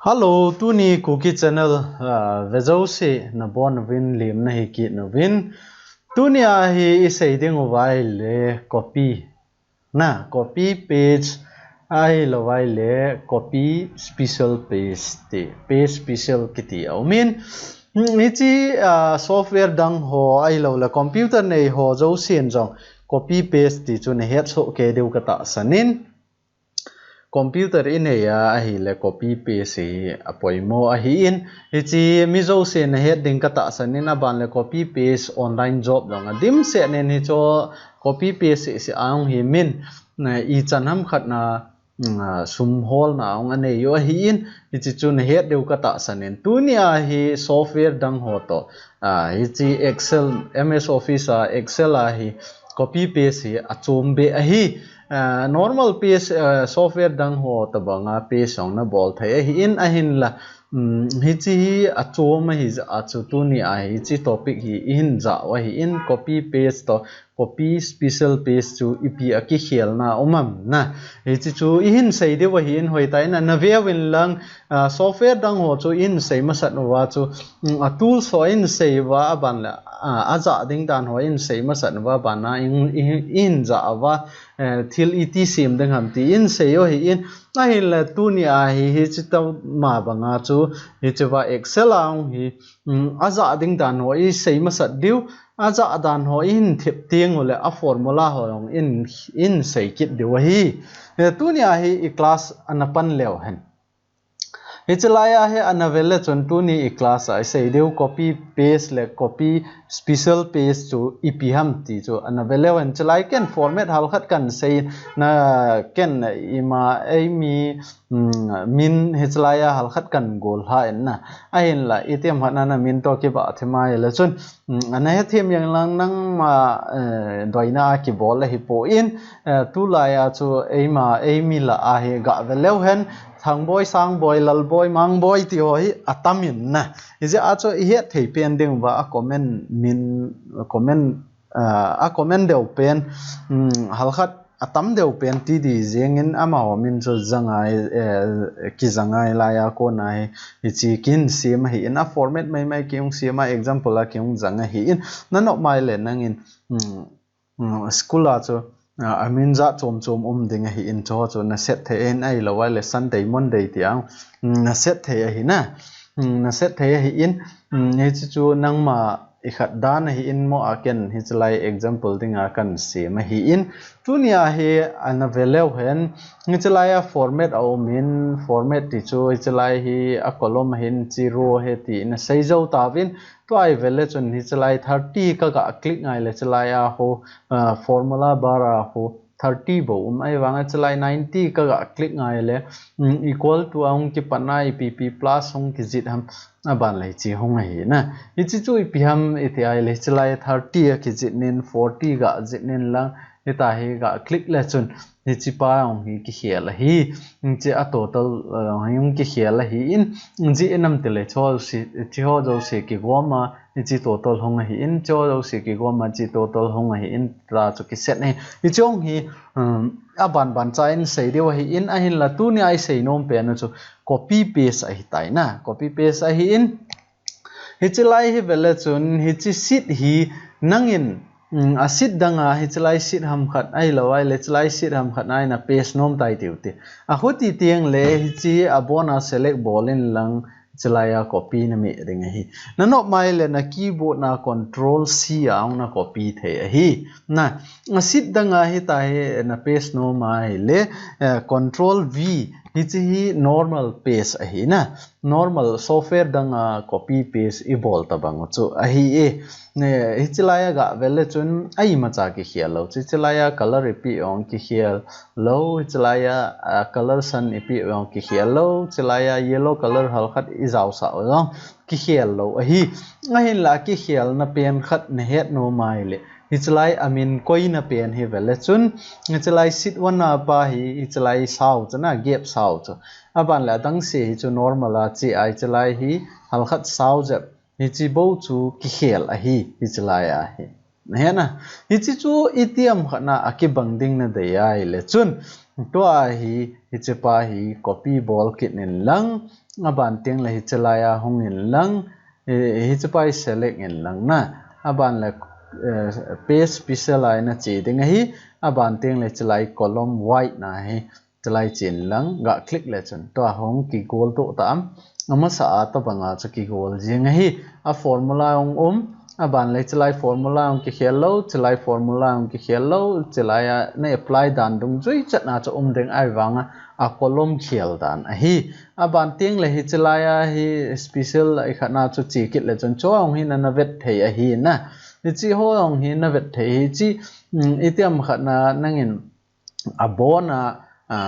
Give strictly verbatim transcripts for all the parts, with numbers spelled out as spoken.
Hello, tuni Kuki Channel, ah, ve jouse nabonchauvin lemna hi kit nauvin. Tuni a hi isei ding uva ahile copy. Na, copy paste ahilou ahile copy special paste ti, paste special kiti aumin. Hmm, hiche, ah, software dang ho ahilou le computer nei ho jousen jong copy paste ti chu nahet soh kei diu katahsan in. Computer inei a ahile copy paste hi apoimo ahin, hiche mi jousen nahet ding katahsan in, aban le copy paste online job jong adimset in hichu copy paste seh seh a hung himin, na ichan ham khat na, mm, ah, sum holna hung anei u ahin, hiche chu nahet diu katahsan in. Tuni a hi software dang ho toh, ah, hiche Excel, M S Office a Excel a hi copy paste hi achom beh ahi. Ah, normal paste, ah, software dang ho tobang a paste jong nabol thei ahin, ahinla, um, hiche hi achom ahi jeh a chu tuni a hiche topic hi ihin jah u ahin, copy paste toh copy special paste chu ipi a kikhelna um am na. Hiche chu ihin sei diu ahin, hoitah in ana ve uvin lang, ah, software dang ho chu ihin sei masat uva chu, um, a tools ho ihin sei uva aban le, ah, ajah ding dan ho ihin sei masat uva aban a ihin, ihin, ihin jah uva, eh, thil iti sem ding ham ti ihin sei u ahin, ahinla tuni a hi, hiche tama banga chu, hiche va Excel a hung hi, um, ajah ding dan ho isei masat diu, ajah dan ho ihin thep teng uleh a formula ho jong ihin, ihin sei kit diu ahi. Eh, tuni a hi i class ana pan leu hen. Hiche lai a hi ana ve le chun tuni i class a isei diu copy paste le copy special paste chu ipi ham ti chu ana ve leu hen. Hiche lai ken format halkhat kan sei na, ken ima eimi, um, min hiche lai a halkhat kan gol lha in na. Ahinla itiham khat na na min toh kibah thim ahile chun, um, ana hethem jeng lang nangma, eh, doina a kibol ahipoi, eh, tulai a chu eima, eimi lah a hi gah ve leu hen, Thangboi, Sangboi, Lalboi, Mangboi ti ho hi atam in na. Hijeh a chu ihet thei pen ding uva a comment min, comment, ah, a comment deu pen, um, halkhat atam deu pen ti di jeng in amaho min chu ja ngai, eh, kija ngai lai a kona hi, hiche kihin sem ahin, a format mai mai kihung sem a, example a kihung jang ahin, nanop mai le nangin, um, um, school a chu, ah, amin jat chom chom um ding ahin, chuho chu naset thei ahin, ahilou ahile Sunday, Monday ti a, um, naset thei ahi na. Um, naset thei ahin, um, hiche chu nangma ikhat dan ahin mo a ken hiche lai example ding a kan sem ahin. Tuni a hi ana ve leu hen, hiche lai a format aum in, format ti chu hiche lai hi a column ahin, hiche row ahi ti nasei jou tauvin, Tua i ve le chun hiche lai thirty ka ga click ngai le hiche lai a khu, ah, formula bar a khu thirty bou um ahivang a hiche lai ninety ka ga click ngai le, um, equal to a hung kipan a ipi pi plus hung kijih ham aban le hiche hung ahi na. Hiche chu ipi ham iti ahile hiche lai thirty a kijih in forty ga jih in lang hita hi ga click le chun Hiche pa jong hi kikhel ahi. Hiche a total, eh, jong hi kikhel ahin. Hiche inam tile cho si, hiche ho jouse kigom a, hiche total hung ahin, cho jouse kigom a, hiche total hung ahin, ta chu kiset ahi. Hiche jong hi, um, aban ban cha in sei diu ahin, ahinla tuni a i sei nom pen u chu copy paste ahitai na. Copy paste ahin. Hiche lai hi ve le chun, hiche sheet hi nangin, um, a sheet dang a, hiche lai sheet ham khat ahilou ahile, hiche lai sheet ham khat a ina paste nom tai tiu ti. A khuti tiang le, hiche a bon a select bol in lang, hiche lai a copy na meh ding ahi. Na nop mai le na keyboard na control C a hung na copy thei ahi. Na, a sheet dang a hita hi na paste nom ahile, eh, control V, hiche hi normal paste ahi na. Normal software dang a copy paste i bol tabang u chu ahi e. Ne, hiche lai a ga ve le chun a imacha kikhel lou. Hiche lai a color i peh jong kikhel lou. Hiche lai a, a, color san i peh jong kikhel lou. Hiche lai a yellow color hal khat i jaosah u jong kikhel lou ahi. Ahinla kikhelna pen khat na het nom ahile. Hiche lai a min koina pen hi ve le chun, hiche lai sheet one a pa hi, hiche lai sao chu na, gap sao chu. Aban le adang se hi chu normal a che a, hiche lai hi hal khat sao jep, hiche bou chu kikhel ahi, hiche lai a hi. Na he na, hiche chu itiham khat na a kibang ding na dei ahile chun, Tua hi, hichepa hi copy bol kit in lang, aban teng le hiche lai a hung in lang, eh, hichepa hi select in lang na, aban le, eh, paste special a na che ding ahi, aban teng le hiche lai column white na hi, hiche lai che in lang, ga click le chun, tua hung kigol to ta am, amasa a tobang a chu kigol jing ahi, a formula hung um, aban le hiche lai formula hung kikhel lou, hiche lai formula hung kikhel lou, hiche lai a na apply dan dungjui chet na chu um ding ahivang a, a column khel dan ahi. Aban teng le hiche lai a hi special i khat na chu che kit le chun chu hung hi na na vet thei ahi na. Hiche ho hung hi na vet thei hiche, um, itiam khat na nangin abon a, a,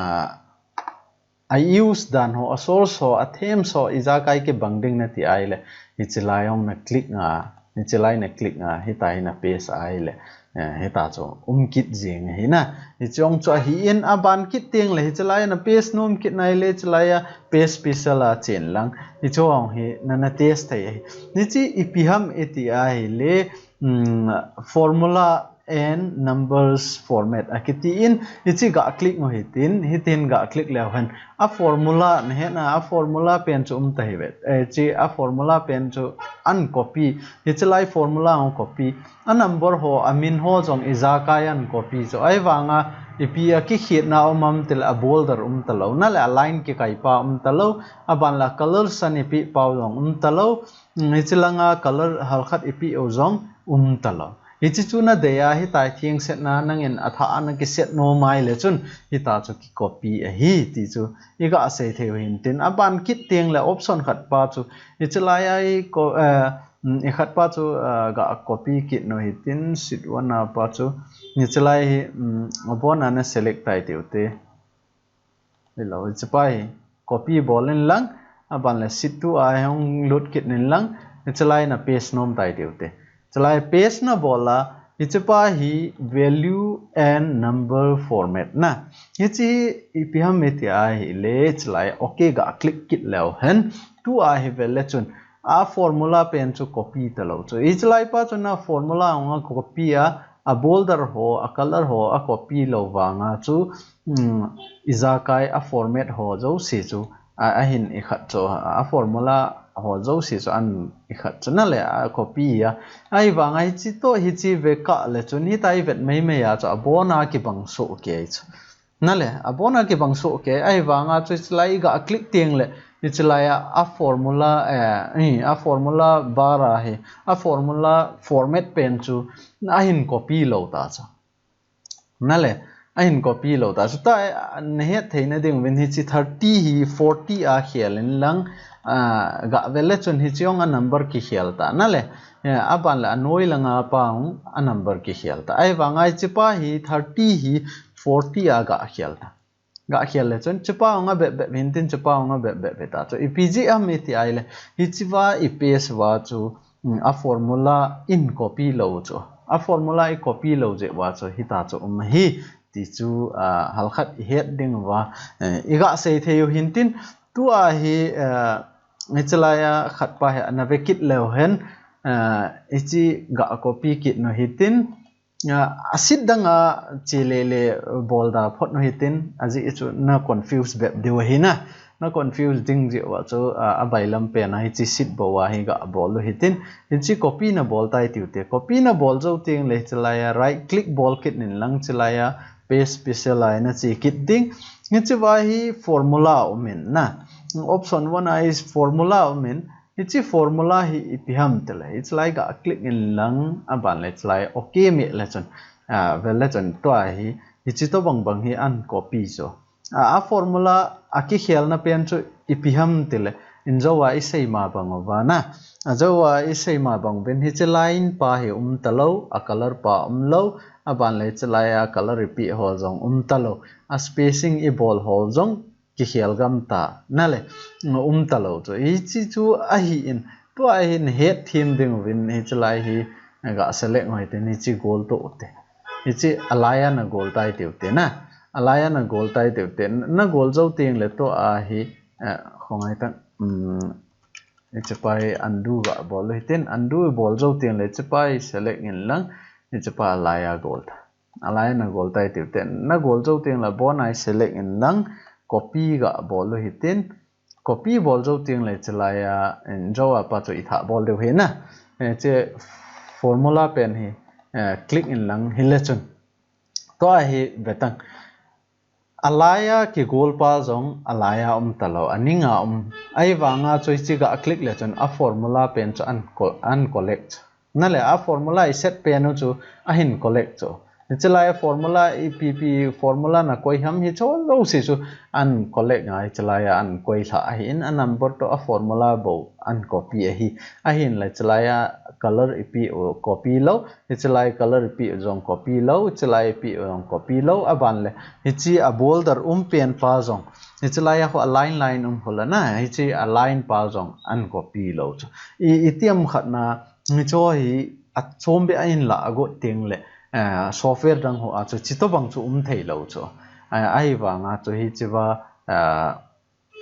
a use dan ho, a source ho, a themes ho, ijakai kibang ding na ti ahile, hiche lai hung na click nga, hiche lai na click nga, hitia hi na paste ahile, eh, hitia chu um kit jing ahi na. Hiche hung chu ahi in aban kit teng le, hiche lai na paste nom kit na ahile, hiche lai a paste special a che in lang. Hiche hung hi na na test thei ahi. Hiche ipi ham iti ahile, um, formula and numbers format akiti in, hiche ga click ngo hitin, hitin ga click leu hen. A formula na he na, a formula pen chu um ta hi vet. Eh, hiche a formula pen chu an copy. Hiche lai formula hung copy. A number ho, a min ho jong ijakai an copy chu. Ahivang a, ipi a kikhetna um am tile a border um ta lou. Na le a line kikai pa um ta lou. Aban le a color san ipi pau jong um ta lou. Hmm, hiche langa color halkhat ipi u jong um ta lou. Hiche chu na dei a hitia theng set na nangin a tha a na kiset nom ahile chun hitia chu kicopy ahi ti chu i ga sei thei u hintin aban kit teng le option khat pa chu hiche lai a i ko, eh, mm, i khat pa chu, eh, ga copy kit nu hitin sheet one a pa chu hiche lai hi, mm, abon a na select tai tiu te. Hello, hichepa hi copy bol in lang, aban le sheet two a hung lut kit in lang, hiche lai na paste nom tai tiu te. Hiche lai paste na bol a, hichepa hi value and number format na. Hiche hi ipi ham iti ahile, hiche lai okay ga click kit leu hen, tua hi vel le chun, a formula pen chu copy ta lou chu. Hiche lai pa chu na formula hung a copy a, a border ho, a color ho, a copy lou vang a chu, um, ijakai a format ho jouse chu, a, ahin i khat chu, a formula ho jouse chu an i khat chu na le a copy a. Ahivang a hiche to hiche ve kah le chun hitia i vet mai mai a chu abon a kibang soh kei chu. Na le, abon a kibang soh kei, ahivang a chu hiche lai i ga click teng le, hiche lai a, a formula, eh, eh, a formula bar a hi, a formula format pen chu ahin copy lou ta chu. Na le, ahin copy lou ta chu ta, eh, na het theina ding uvin hiche thirty hi forty a khel in lang, ah, ga vel le chun hiche hung a number kikhel ta. Na le, eh, aban le a noi langa pa hung a number kikhel ta. Ahivang a hichepa hi thirty hi forty a ga khel ta. Ga khel le chun, hichepa hung a bep bep hintin hichepa hung a bep bep hita chu. Ipi jeh ham iti ahile, hiche va i paste va chu, um, a formula in copy lou chu. A formula i copy lou jeh va chu, hitia chu um ahi. Ti chu, ah, halkhat i het ding va, eh, i ga sei thei u hintin, tua hi, eh, hiche lai a khat pa hi ana ve kit leu hen, eh, hiche ga copy kit nu hitin, ah, a sheet dang a che le le bol da phot nu hitin, ajeh chu na confuse bep diu ahi na. Na confuse ding jeh uva chu, ah, a bailam pen a hiche sheet bou a hi ga bol u hitin, hiche copy na bol tai tiu te. Copy na bol jou teng le hiche lai a right click bol kit in lang hiche lai a paste special a na che kit ding. Hiche va hi formula um in na. Option one a hi formula um in, hiche formula hi ipi ham tile, hiche lai ga click in lang, aban le hiche lai okay meh le chun, ah, vel le chun tua hi, hiche tobang bang hi an copy chu. Ah, a formula a kikhelna pen chu ipi ham tile, in jou a i sei ma bang uva na. A jou a i sei ma bang uvin hiche line pa hi um ta lou, a color pa um lou, aban le hiche lai a color i peh ho jong um ta lou, a spacing i bol ho jong kikhel gam ta, na le, um ta lou chu. Hiche chu ahi in, tua ahin het them ding uvin hiche lai hi ga select ngo hitin hiche gol to u te. Hiche a lai a na gol tai tiu te na. A lai a na gol tai tiu te. Na gol jou teng le tua hi, eh, khongai tang, um, hichepa hi undo ga bol u hitin, undo bol jou teng le hichepa hi select in lang, hichepa a lai a gol ta. Alai na gol tai tiu te. Na gol jou teng le bon a hi select in lang copy ga bol u hitin. Copy bol jou teng le chilai a in jou a pa chu i tha bol deu hi na. Eh, che formula pen hi, eh, click in lang hi le chun. Tua hi vetang. Alai a kigol pa jong alai a um talou, aning a um. Ahivanga chu hichi ga click le chun a formula pen chu an co-, an collect. Na le a formula i set pen u chu ahin collect chu. Hichi lai a formula ipi pi formula na koi ham hicho jouse chu an collect ngai, hichi lai a an koi lha ahi in a number to a formula bou an copy ahi. Ahin le hichi lai a color ipi u copy lou. Hichi lai color ipi u jong copy lou, hichi lai ipi u jong copy lou, aban le. Hichi a border um pen pa jong. Hichi lai a khu a line line um khu la na, hichi a line pa jong an copy lou chu. I, i tiam khat na, hicho hi a chom be a in la a got teng le, eh, software dang ho a chu, chito bang chu um thei lou chu. Eh, ahivanga chu hichi va, eh,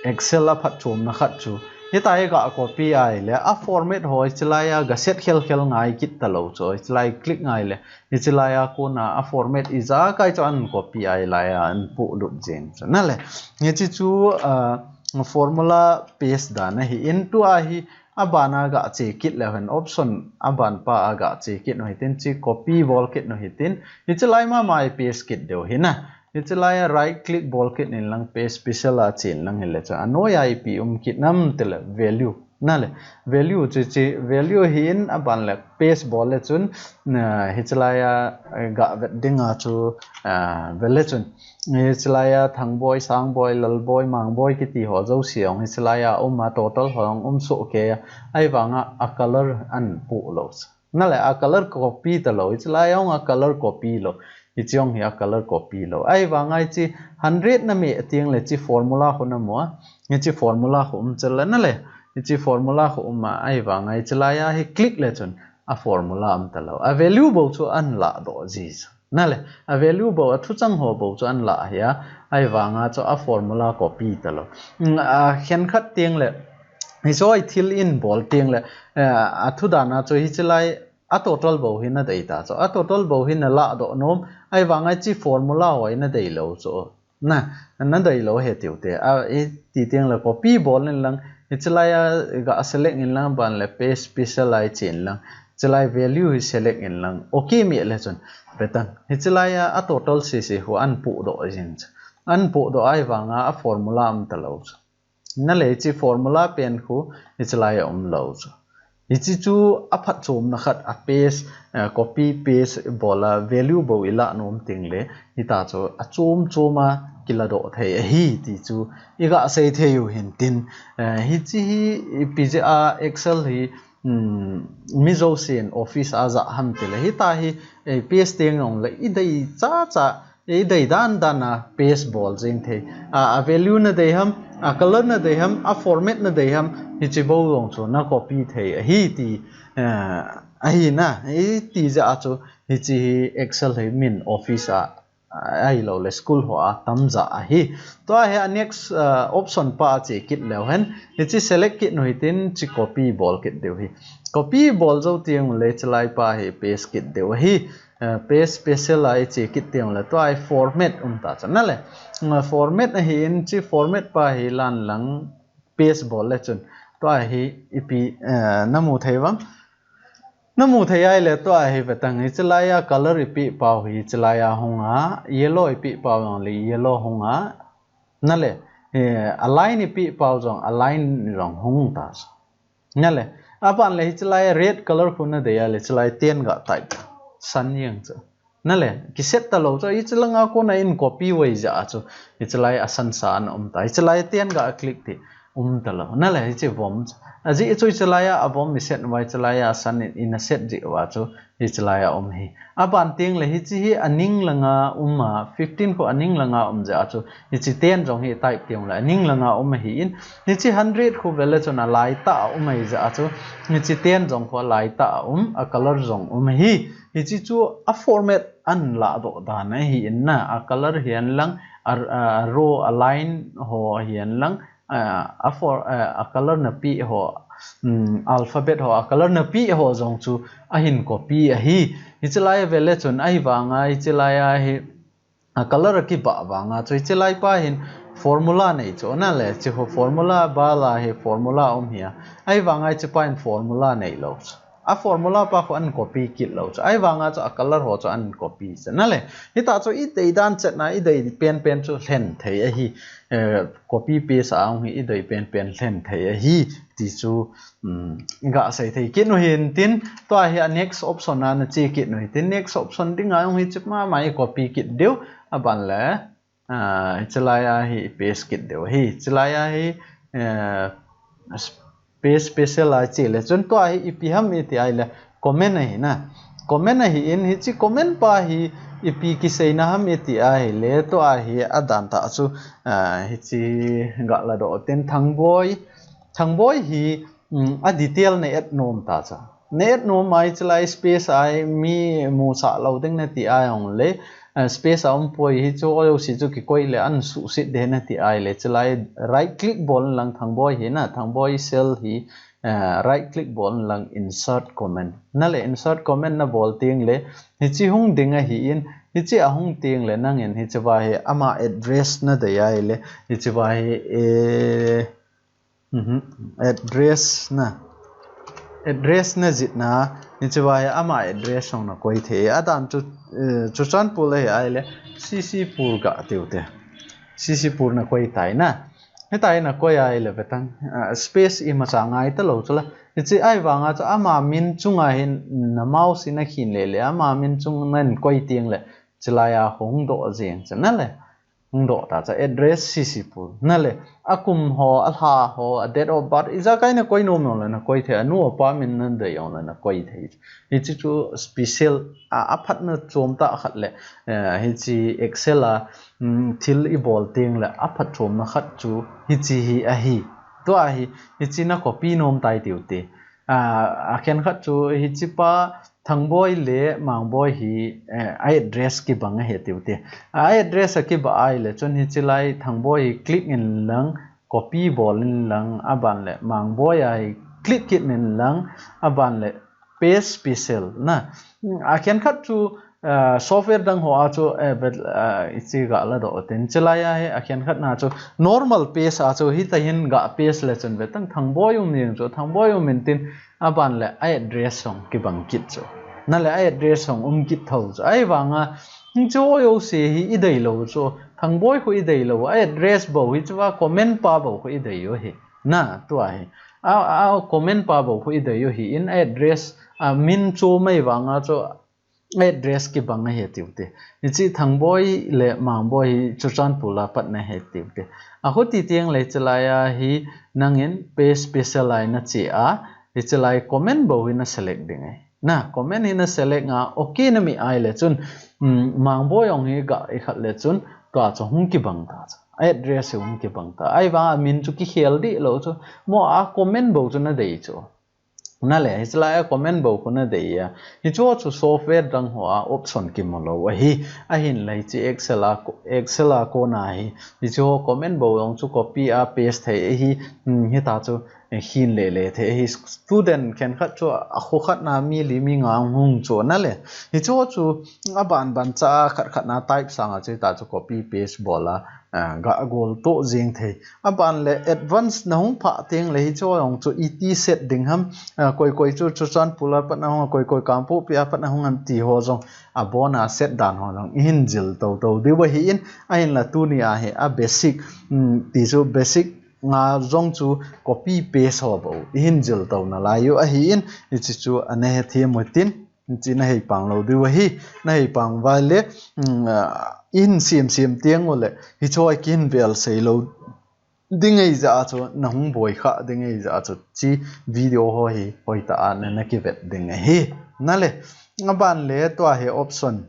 Excel a phatchomna khat chu. Hitia hi ga copy ai le, a format ho hichi lai a ga set khel khel ngai kit talou chu. Hichi lai click ngai le, hichi lai a kona a format ijakai chu an copy ai lai a an puh lut jeng chu. Na le, hichi chu, ah, formula paste dan ahi in tua hi a ban a ga che kit le hen option a ban pa a ga che kit u hitin chi copy bol kit u hitin. Hichi lai ma mai paste kit deu hi na. Hichi lai a right click bol kit in lang paste special a chen lang hi le chu. A noi a ipi um kit nam ti le value. Na le value chu chi value hi in a ban le paste bol le chun, na, hichi lai a, eh, ga vet ding a chu, ah, ve le chun. Hichi lai a Thangboi, Sangboi, Lalboi, Mangboi kiti ho jouse jong hichi lai a um a total ho jong um soh kei a. Ahivanga a color an puh lou. Na le a color copy talou, hichi lai a hung a color copy lou. Hichi hung hi a color copy lou. Ahivanga hichi hundred na meh teng le chi formula khu na mu a. Hichi formula khu um chel le na le. Hichi formula khu um a, ahivanga hichi lai a hi click le chun a formula um talou. A value bou chu an la doh ji chu. Na le, a value bou, a thuchang ho bou chu an la hi a, ahivanga chu a formula copy talou. Mm, a khen khat teng le, hichi thil in bol teng le, eh, a thu dan a chu hichi lai a total bou hi na dei ta chu. A total bou hi na la doh nom, ahivanga chi formula ho hi na dei lou chu. Na, na dei lou he tiu te. A, i ti teng le copy bol in lang, hichi lai a ga select in lang ban le paste special a i chen lang. Hichi lai value hi select in lang. Okay meh le chun. Ve tang. Hichi lai a, a total sese khu an puh doh jing chu. An puh doh ahivanga a formula um talou chu. Na le hichi formula pen khu hichi lai a um lou chu. Hichi chu a phatchomna khat a paste, eh, copy paste bol a value bou i la nom teng le hita chu a chom chom a kila doh thei ahi ti chu i ga sei thei u hin tin, eh, hichi hi ipi jeh a Excel hi, um, mi jousen office a ja ham ti le hita hi, eh, paste teng jong le i dei cha cha I dei dan dan a paste bol jing thei. A, a value na dei ham, a color na dei ham, a format na dei ham, hichi bou jong chu na copy thei ahi ti, eh, ahi na, i ti jeh a chu hichi hi Excel hi min office a, a, ahilou le school ho a tam ja ahi. Tua hi a next, uh, option pa a che kit leu hen, hichi select kit u hitin chi copy bol kit diu hi. Copy bol jou teng le hichi lai pa hi paste kit diu ahi. Eh, paste special a i che kit teng le tua hi format um ta chu na le. Nga format ahi in chi format pa hi lan lang paste bol le chun. Tua hi ipi, eh, na mu thei vang. Na mu thei ai le tua hi ve tang hichi lai a color ipi pau hi hichi lai a hung a yellow ipi pau jong le yellow hung a na le, eh, a line ipi pau jong a line jong hung ta chu. Na le, aban le hichi lai red color khu na dei a le, hichi lai ten ga type san jeng chu. Na le, kiset talou chu, hichi langa kona in copy vei jeh a chu, hichi lai a san sa an um ta. Hichi lai ten ga click ti um talou. Na le, hichi vom chu. Ajeh chu hichi lai a, a vom i set uva, hichi lai a san in, in a set jeh uva chu, hichi lai a um hi. Aban teng le hichi hi a ning langa um a, fifteen khu a ning langa um jeh a chu, hichi ten jong hi type teng le a ning langa um ahi in, hichi hundred khu ve le chun a lai tah a um ahi jeh a chu, hichi ten jong khu a lai tah a um, a color jong um ahi. Hichi chu a format an la doh dan ahi in na, a color hihen lang, a, a row, a line ho hihen lang, a, a for, a, a color na pi ho, um, alphabet ho a color napeh ho jong chu ahin copy ahi. Hiche lai a vele chun ahivanga hiche lai a hi a color akibah vanga chu hiche lai pa hin formula nei chu nale, hiche ho formula bal a hi formula um hi a. Ahivanga hiche pa hin formula neilou chu. A formula pa khu ahin copy kit lou chu. Ahivanga chu a color ho chu ahin copy chu nale. Hitia chu idei dan chetna idei penpen chu lhen thei ahi. Eh, copy paste a hung hi idei penpen lhen thei ahi. Ti chu, um, iga sei thei kit u hintin, tua hi a next option a nache kit u hintin, next option dinga hung hi chu mama icopy kit diu, aban le, ah, hiche lai a hi ipaste kit diu ahi, hiche lai a hi, eh, paste special a che le chun tua hi ipi ham iti ahile, comment ahi na. Comment ahin, hiche comment pa hi ipi kiseina ham iti ahile, tua hi adan tah chu, ah, hiche ga ladoh tin Thangboi, Thangboi hi, um, a detail na add nom ta chu. Na add nom a hiche lai space a mi musah lou ding nati a jong le, ah, space a um poi, hichu jouse chu kikoi le ahin suhset ding nati ahile, hiche lai right click bol inlang Thangboi hi na, Thangboi cell hi, ah, right click bol inlang insert comment. Nale insert comment nabol teng le, hiche hung ding ahin, hiche ahung teng le nangin hiche va hi ama address nadei ahile, hiche va hi, eh, Mhm. Address na. Address najih na. Hiche va hi ama address jong nakoi thei. Adan chu, eh, Churachandpur ahi ahile. C C Pur ga tiu te. C C Pur nakoi tai na. Hitia hi nakoi ahile vetang. Ah, space imacha ngai talou chu la. Hiche ahivanga chu ama min chunga hin na mouse in nakhin le le. Ama min chung nahin koi teng le. Hiche lai a hung doh jeng chu nale. Hung doh ta chu address C C Pur. Nale, akum ho, alha ho, a date of birth, ijakai nakoi nom jong le nakoi thei, anu apa min nadei jong le nakoi thei. Hiche chu special, a, aphatna chom tah khat le, eh, hiche Excel a, um, thil ibol teng le, aphatchomna khat chu hiche hi ahi. Tua hi, hiche na copy nom tai tiu te. Ah, akhen khat chu hiche pa Thangboi le Mangboi hi, eh, a address kibang ahi tiu te. A address akibah ahile chun hiche lai Thangboi hi click inlang, copy bol inlang, aban le Mangboi a hi click kit inlang, aban le paste special na. Akhen khat chu, ah, software dang ho a chu, eh, vet, ah, hiche ga ladoh tin. Hiche lai a hi akhen khat na chu normal paste a chu hitia hin ga paste le chun vetang Thangboi um jeng chu, Thangboi um intin, aban le a address jong kibang kit chu. Nale a address jong um kit tho chu. Ahivanga, hiche jouse hi idei lou chu. Thangboi khu idei lou, a address bou hiche va comment pa bou khu idei u ahi. Na, tua hi. A, a comment pa bou khu idei u ahin a address, a min chu mai vanga chu address kibang ahi tiu te. Hiche Thangboi le Mangboi hi Churachandpur a patna ahi tiu te. Achuti teng le hiche lai a hi nangin paste special a nache a, hiche lai comment bou hi na select ding ahi. Na, comment hi na select a, okay nameh ahile chun, um, Mangboi jong hi ga ikhat le chun, tua chu hung kibang ta chu. Address hi hung kibang ta. Ahivanga min chu kikhel deh lou chu. Mo a comment bou chu nadei chu. Nale, hiche lai a comment bou khu nadei a. Hichu chu software dang ho a option kimu lou ahi. Ahinla hiche Excel a, Excel a kona hi. Hichu comment bou jong chu copy a paste thei ahi. Hmm, hitia chu, eh, hin le le thei ahi. Student khenkhat chu akho khat na mi li mi nga hung chu nale. Hichu chu aban ban cha khat khat na type sanga chu hitia chu copy paste bol a, ah, ga gol toh jeng thei. Aban le advance na hung phah teng le hichu jong chu iti set ding ham, ah, koi koi chu Churachandpur a pat na hung, koi koi Kangpokpi a pat na hung ham ti ho jong abona set dan ho jong ihin jil tou tou diu ahin, ahinla tuni a hi a basic, um, ti chu basic nga jong chu copy paste ho bou ihin jil tou nalai u ahin, hiche chu ana hethem u tin. Hiche na hei pang lou diu ahi, na hei pang uva le, um, ah, ihin sem sem teng u le, hichu a kihin vel sei lou ding ahi jeh a chu, na hung boi kha ding ahi jeh a chu, hiche video ho hi hoitah a na, na kivet ding ahi. Nale, aban le tua hi option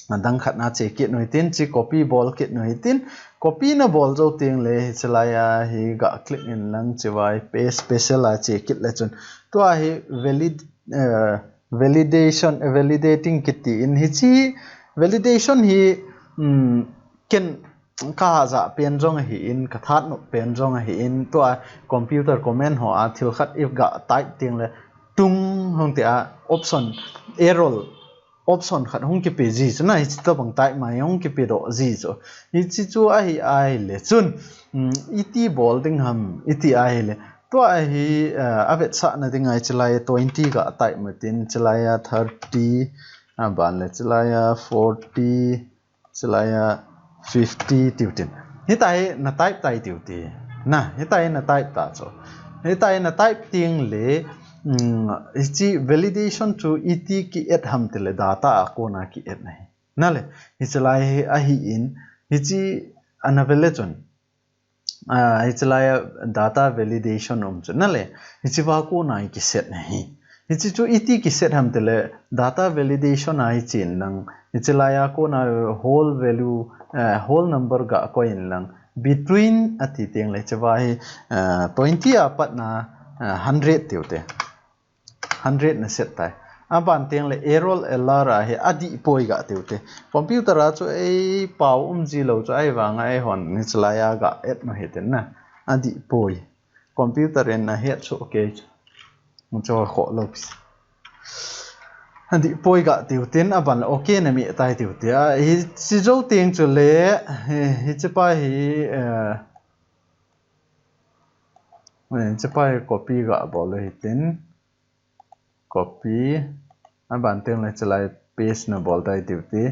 adang khat na che kit u hitin, hiche copy bol kit u hitin, copy na bol jou teng le, hiche lai a hi ga click inlang hiche vai paste special a che kit le chun, tua hi valid, eh, validation, eh, validating kiti in hiche validation hi, um, ken ka hahsah pen jong ahi in, ka that nop pen jong ahi in, tua computer command ho a thil khat i ga type teng le tung hong tia option error option khat hong kipe ji chu na, hichi tobang type mai hong kipe doh ji chu. Hichi chu ahi ahile chun, um, iti bol ding ham, iti ahile. Tua ahi, uh, avetsahna ding a hichi lai a twenty ga type matin, hichi lai a thirty, aban le hichi lai a forty, hichi lai a fifty tiu tin. Hitia hi na type tai tiu ti. Na, hitia hi na type ta chu. Hitia hi na type teng le, um, hichi validation chu iti ki add ham ti le data a kona ki add na hi. Na le, hichi lai hi ahi in, hichi ana vele chun. Ah, hichi lai a data validation um chu. Na le, hichi va kona i ki set na hi. Hichi chu iti ki set ham ti le data validation a hichi in lang. Hichi lai a kona whole value, eh, whole number ga koi in lang. Between ati teng le hichi va hi, eh, twenty a pat na, eh, hundred tiu te. Hundred na set tai. Aban teng le error alarm a hi adih poi ga tiu te. Computer a chu ei pau um ji lo chu ahi vang a eihon hichi lai a ga add no hi tin na. Adih poi. Computer in a het chu okay chu. Mu chu kho lo. Adih poi ga tiu tin aban le okay na mi tai tiu te. A, hichi jou teng chu le, hi, hichi pa hi, eh, hichi pa hi copy ga bol le hi tin. Copy. Aban teng le hichi lai paste na bol tai tiu ti.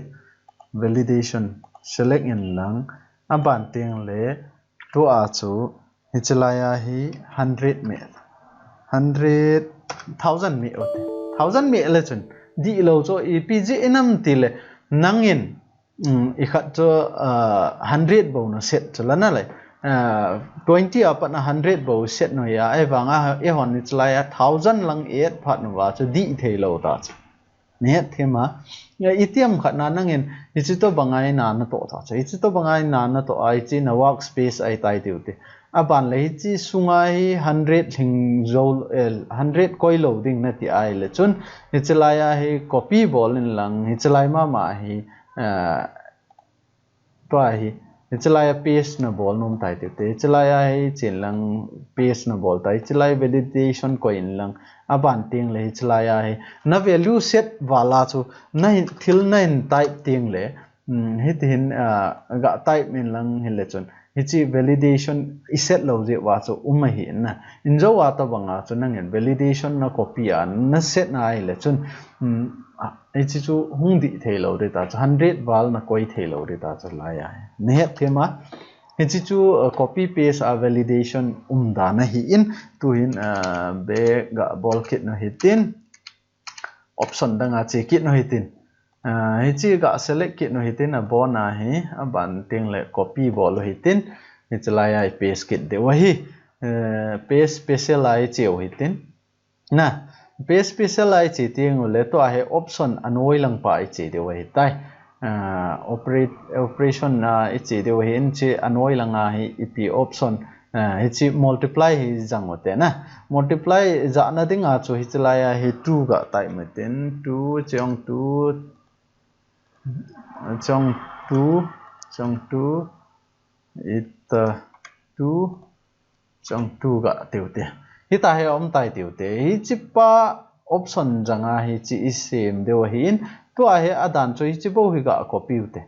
Validation. Select in lang. Aban teng le tua chu hichi lai a hi hundred me. Hundred, thousand me o te. Thousand me le chun. Dih lo chu ipi ji inam ti le nangin um, i khat chu, uh, hundred bou na set chu la na le. Uh, twenty a pat na hundred bou set no ya, ahi vang a, eihon hichi lai a thousand lang add phat no va chu dih thei lo ta chu. Na het them a. Ya, iti ham khat na nangin, hichi tobang a i na na toh ta chu. Hichi tobang a i na na toh a, hichi na workspace ahi tai tiu ti. Aban le hichi sunga hi hundred hling jou, eh, hundred koi lo ding na ti ahile chun, hichi lai a hi copy bol in lang, hichi lai mama hi, eh, tua hi, hichi lai a paste na bol nom tai tiu te, hichi lai a hi chin lang paste na bol tai, hichi lai validation koi in lang, aban teng le hichi lai a hi, na value set vala chu, na hin, thil na hin type teng le, um, hiti hin, ah, ga type in lang hi le chun. Hichi validation i set lo ji va chu um ahi na. In jou a tobang a chu nangin validation na copy a na set na ahi le chun. Um, ah, hichi chu hung dih thei lo di ta chu hundred val na koi thei lo di ta chu lai a. Na het them a. Hichi chu, uh, copy paste a validation um dan ahi in tu hin, uh, back ga bol kit no hi tin. Option dang a che kit no hi tin. Ah, hichi ga select kit no hi tin, abon a hi, aban teng le copy bol u hi tin, hichi lai a i paste kit deu ahi. Eh, paste special a i che u hi tin. Na, paste special a i che teng u le tua hi option anoi lang pa i che deu ahi tai. Ah, operate, operation a i che deu ahi in hichi anoi lang a hi ipi option Ah, hichi multiply hi jang u te na. Multiply jahna ding a chu hichi lai a hi two ga type matin, two, chong two, chong two, chong two, it, uh, two, chong two ga tiu te. Hita hi um tai tiu te. Hichi pa option jang a hichi i sem deu ahi in, tua hi adan chu hichi bou hi ga copy u te.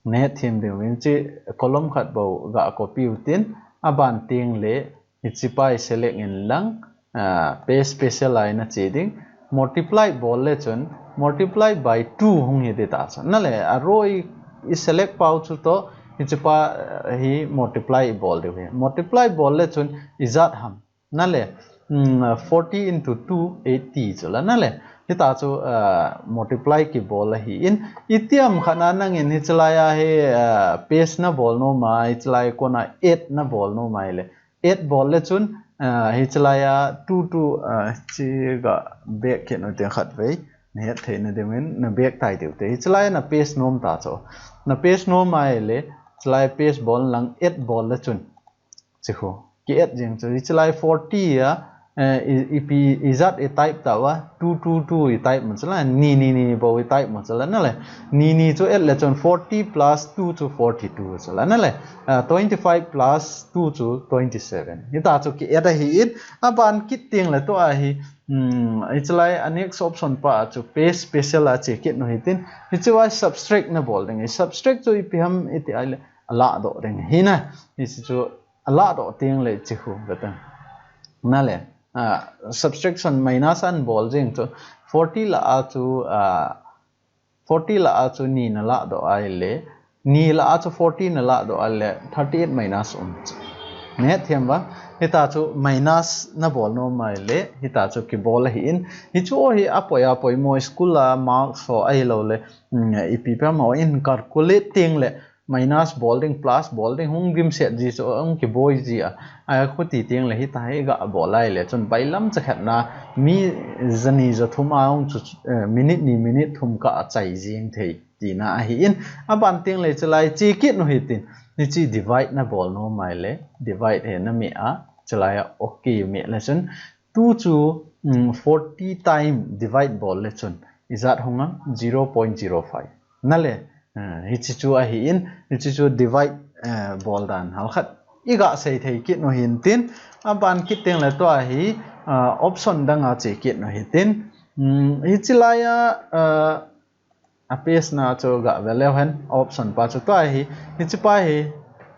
Na het them ding u hichi column khat bou ga copy u tin, aban teng le hichi pa i select in lang, ah, paste special a i na che ding, multiply bol le chun, multiply by two hung hi di ta chun. Na le, a row i, i select pau chu toh, hichi pa, ah, hi multiply i bol deu hi. Multiply bol le chun, i jat ham. Na le, mm, forty into two, eighty chu la na le. Hita chu, ah, multiply ki bol ahi in. Iti ham khat na nangin hichi lai a hi, ah, paste na bol nom a, hichi lai kona add na bol nom a le. Add bol le chun, ah, hichi lai a two two, ah, hichi ga back kit no teng khat vei. Na het thei na ding in, na back tai deu te. Hichi lai na paste nom ta chu. Na paste nom a le, hichi lai paste bol lang add bol le chun. Chi khu. Ki add jeng chu. Hichi lai forty a, eh, i, ipi, ijat i type tauva, two two two i type mo chula, ni ni ni bou i type mo chula, nale. Ni ni chu et le chun forty plus two chu forty-two chula, nale. Ah, twenty-five plus two chu twenty-seven. Hita chu ki et ahin, aban kit teng le tua hi, hmm, hichelai a next option pa chu paste special a che kit nu hitin, hichea subtract na bol ding. Subtract chu ipi ham iti ahile, alah doh ding hina. Hichu alah doh teng le chi hu kata. Nale, ah, subtraction minus an bol jing chu forty lah a chu, ah, forty lah a chu ni na lah doh ahile, ni lah a chu forty na lah doh ahile, thirty-eight minus um chu. Nahet them vang, hita chu minus na bol nom ahile, hita chu kibol ahin, hichu hi apoi apoi mo school a marks ho ahilou le, mm, ipi pe mo in calculate teng le, minus bol ding, plus bol ding, hung gimset ji chu, hung kiboi ji a. A khuti teng le hita hi ga bol ahile chun bailam cha khat na mi jani ja thum a hung chu, eh, minute ni minute thum kah a chai jing thei tina ahin. Aban teng le hichelai che kit nu hitin. Hiche divide na bol nom ahile, divide hi na me a, hichelai a okay me le chun two chu, mm, forty time divide bol le chun ijat hung a, zero point zero five. Nale, eh, hichi chu ahin, hichi chu divide, eh, bol dan halkhat iga sei thei kit nu hintin, aban kit teng le tua hi, ah, option dang a che kit nu hitin. Mm, hichelai a, ah, a paste na chu ga ve leu hen, option pa chu tua hi, hichi pa hi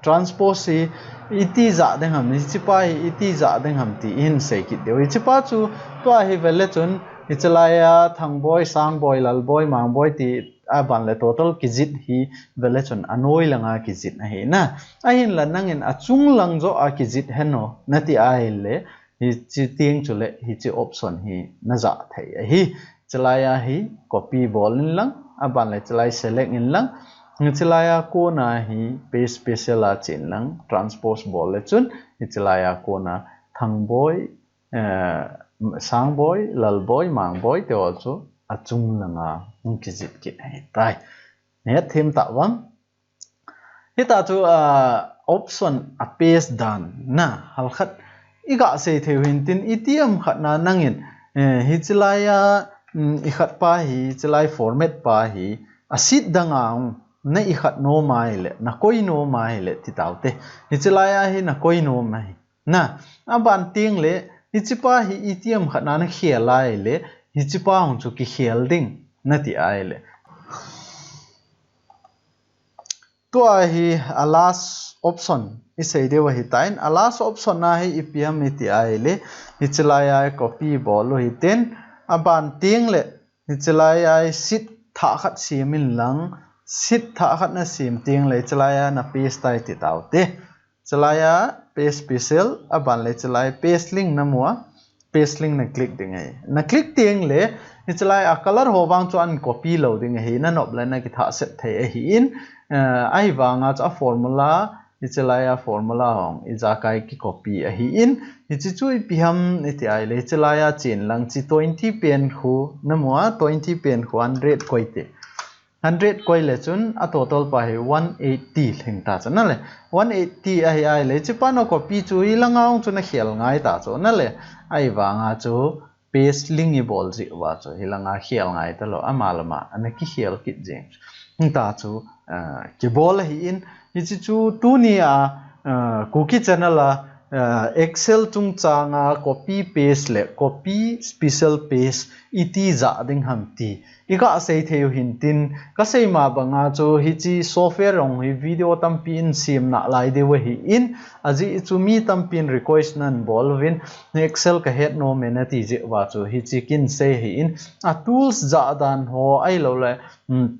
transpose hi iti ja ding ham, hichi pa hi iti ja ding ham ti in sei kit diu. Hichi pa chu tua hi ve le chun, hichelai a Thangboi, Sangboi, Lalboi, Mangboi ti aban le total kijit hi ve le chun anoi langa kijit ahina. Ahinla nangin achung lang jo a kijit hen o nati ahile, hichi teng chule hichi option hi na ja thei ahi. Hichelai a hi copy bol in lang, aban le hichelai select in lang, hichelai a kona hi paste special a chen lang, transpose bol le chun, hichelai a kona Thangboi, eh, Sangboi, Lalboi, Mangboi te ho chu achung langa hung kijit kit ahitai. Nahet them tah vang. Hita chu, ah, option a paste dan na halkhat iga sei thei u hintin, itiham khat na nangin, eh, hichelai a, mm, ikhat pa hi, hichelai format pa hi, a sheet dang a hung na ikhat nom ahile, na koi nom ahile ti taute. Hichelai a hi na koi nom ahi. Na, aban teng le, hichi pa hi itiham khat na na khel ahile, hichi pa hung chu kikhel ding nati ahile. Tua hi a last option isei diu ahitan, a last option a hi ipi ham iti ahile, hichelai a copy bol u hitin, aban teng le, hichelai a sheet thah khat sem in lang, sheet thah khat na sem teng le, hichelai a na paste tai ti taute. Hichelai a paste special, aban le hichelai paste link na mu a, paste link na click ding ahi. Na click teng le, hichelai a color ho vang chu an copy lou ding ahi, na nop le na kithah set thei ahin, eh, ahivanga chu a formula, hichelai a formula hung ijakai ki copy ahin, hichi chu ipi ham iti ahile, hichelai a chen lang chi twenty pen khu, na mu a twenty pen khu hundred koi te. Hundred koi le chun a total pa hi one eighty lhing ta chu nale. One eighty ahi ahile, hichi pa na copy chu hilanga hung chu na khel ngai ta chu nale. Ahivanga chu paste link i bol jeh uva chu hilanga khel ngai talou, ama lama ana kikhel kit jeng. Hita chu, ah, kibol ahin, hichi chu tuni a, ah, Kuki channel a, ah, Excel chungchang a copy paste le copy special paste iti ja ding ham ti iga sei thei u hintin, ka sei ma banga chu hichi software hung hi video tampi in sem nalai diu ahin, ajeh chu mi tampi in request nan bol uvin, Excel ka het nom e nati jeh uva chu hichi kin sei ahin, a tools ja dan ho ahilou le, um,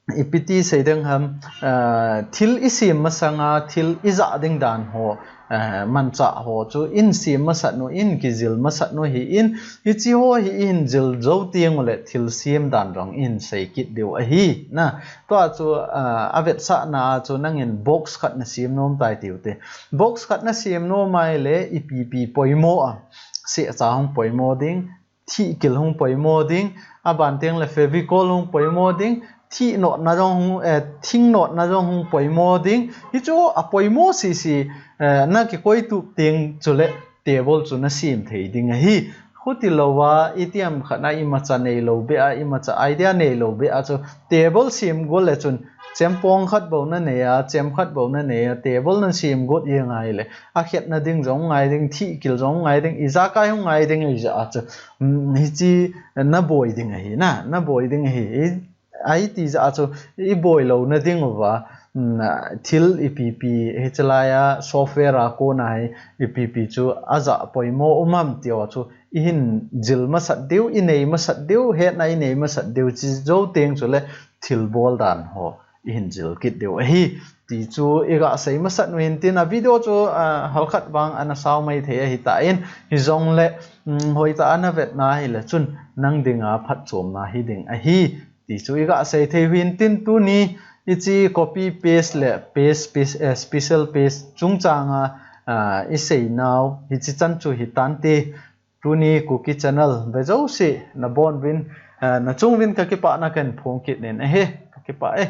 ipi ti sei ding ham, ah, thil i sem masanga, thil i ja ding dan ho, eh, manchah ho chu in sem masat u, in kijil masat u ahin, hichi ho hi i hin jil jou teng u le thil sem dan jong i hin sei kit diu ahi. Na, tua chu, ah, a vetsahna a chu nangin box khat na sem nom tai tiu te. Box khat na sem nom ahile ipi ipi poimo a, sehcha hung poimo ding, thihkil hung poimo ding, aban teng le Fevicol hung poimo ding, thih notna jong hung, eh, thing notna jong hung poimo ding. Hichu a poimo sisi, eh, na kikoi tup teng chule table chu na sem thei ding ahi. Khuti louva itiham khat na imacha neilou beh a, imacha idea neilou beh a chu table sem got le chun chempong khat bou na nei a, chem khat bou na nei a, table na sem got jeng ahile, akhetna ding jong ngai ding, thihkil jong ngai ding, ijakai hung ngai ding ahijeh a chu, um, hichi na boi ding ahi, na, na boi ding ahi. Ahi ti jeh a chu iboi louna ding uva, um, thil ipi pi, hichelai a software a kona hi ipi pi chu ajah poimo um ham ti ho chu ihin jil masat diu, inei masat diu, hetna inei masat diu, chi jou teng chule thil bol dan ho ihin jil kit diu ahi. Ti chu iga sei masat u hin tin, a video chu, ah, halkhat vang ana sao mai thei ahitan, hijongle, um, hoitah a na vetna ahile chun nang dinga phatchomna hiding ahi. Ti chu iga sei thei u hin tin, tuni hichi copy paste le paste, paste, eh, special paste chungchanga, ah, isei nau hichi chan chu hitante. Tuni Kuki channel ve jouse nabon uvin, ah, nachung uvin kakipana kahin phong kit in ahi, kakipah e.